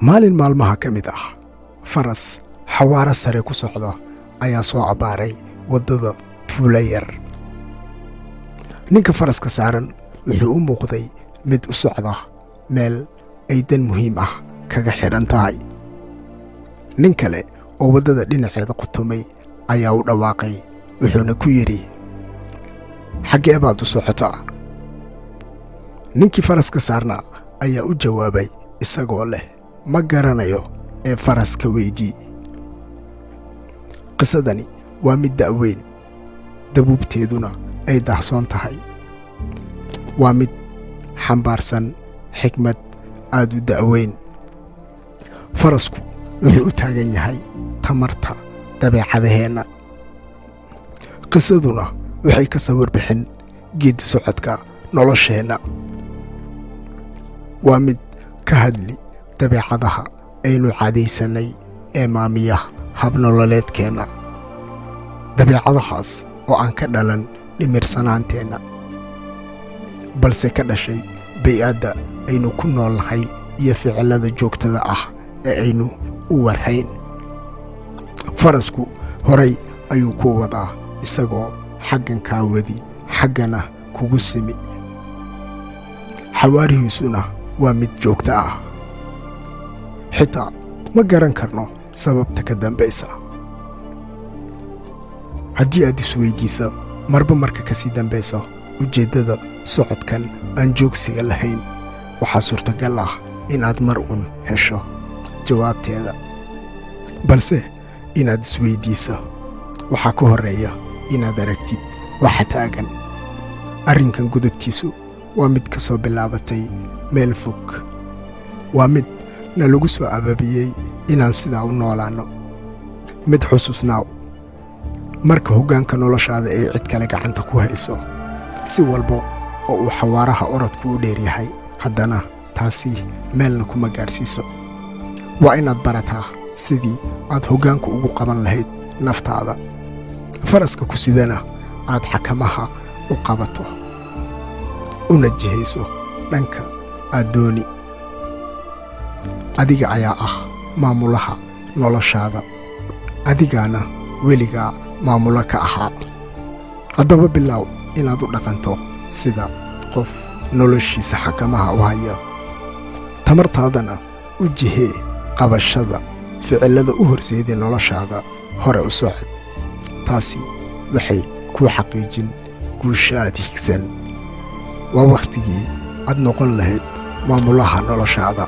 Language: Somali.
Maalin maalmaha ka mid ah, faras xawaaro sare ku socda ayaa soo abbaaray waddada tuulo yar. Ninka faraska saaran wuxuu u muuqday mid u socda meel ay dan muhiim ah kaga xidhan tahay. Nin kale oo waddada dhinaceeda qutumay ayaa u dhawaaqay, wuxuuna ku yidhi, "Xaggee baad u socotaa?" Ninkii faraska saarnaa ayaa u jawaabay isagoo leh, "Ma garanayo ee faraska weydii." Qisadani waa mid da'weyn, dabuubteeduna ay daahsoon tahay. Waa mid xambaarsan xikmad aad u da'weyn. Farasku wuxuu u taagan yahay tamarta dabeecadaheenna. Qisaduna waxay ka sawir bixin geeddi socodka nolosheenna. Waa mid ka hadli dabeecadaha aynu caadaysannay ee maamiya habnololeedkeenna, dabeecadahaas oo aan ka dhalan dhimirsanaanteenna, balse ka dhashay bay'adda aynu ku nool nahay iyo ficillada joogtada ah ee aynu u warhayn. Farasku horay ayuu ku wadaa, isagoo xaggan kaa wadi, xaggana kugu simi. Xawaarihiisuna waa mid joogto ah, xitaa ma garan karno sababta ka dambaysa. Haddii aad isweydiiso marba marka ka sii dambayso ujeeddada socodkan aan joogsiga lahayn, waxaa suurtagal ah inaad mar un hesho jawaabteeda. Balse inaad isweydiiso waxaa ka horreeya inaad aragtid waxa taagan. Arrinkan gudubtiisu waa mid ka soo bilaabatay meel fog, waa mid na lagu soo ababiyey inaan sidaa u noolaanno. Mid xusuusnaaw: marka hoggaanka noloshaada ay cid kale gacanta ku hayso, si walba oo uu xawaaraha orodku u dheer yahay, haddana taasi meelna kuma gaadhsiiso. Waa inaad barataa sidii aad hoggaanka ugu qaban lahayd naftaada, faraska ku sidana aad xakamaha u qabato, una jihayso dhanka aad dooni. Adiga ayaa ah maamulaha noloshaada, adigaana weligaa maamulo ka ahaa. Haddaba bilaaw inaad u dhaqanto sida qof noloshiisa xakamaha u haya, tamartaadana u jihee qabashada ficillada u horseeday noloshaada hore u socod. Taasi waxay kuu xaqiijin guusha aad higsan. Waa wakhtigii aad noqon lahayd maamulaha noloshaada.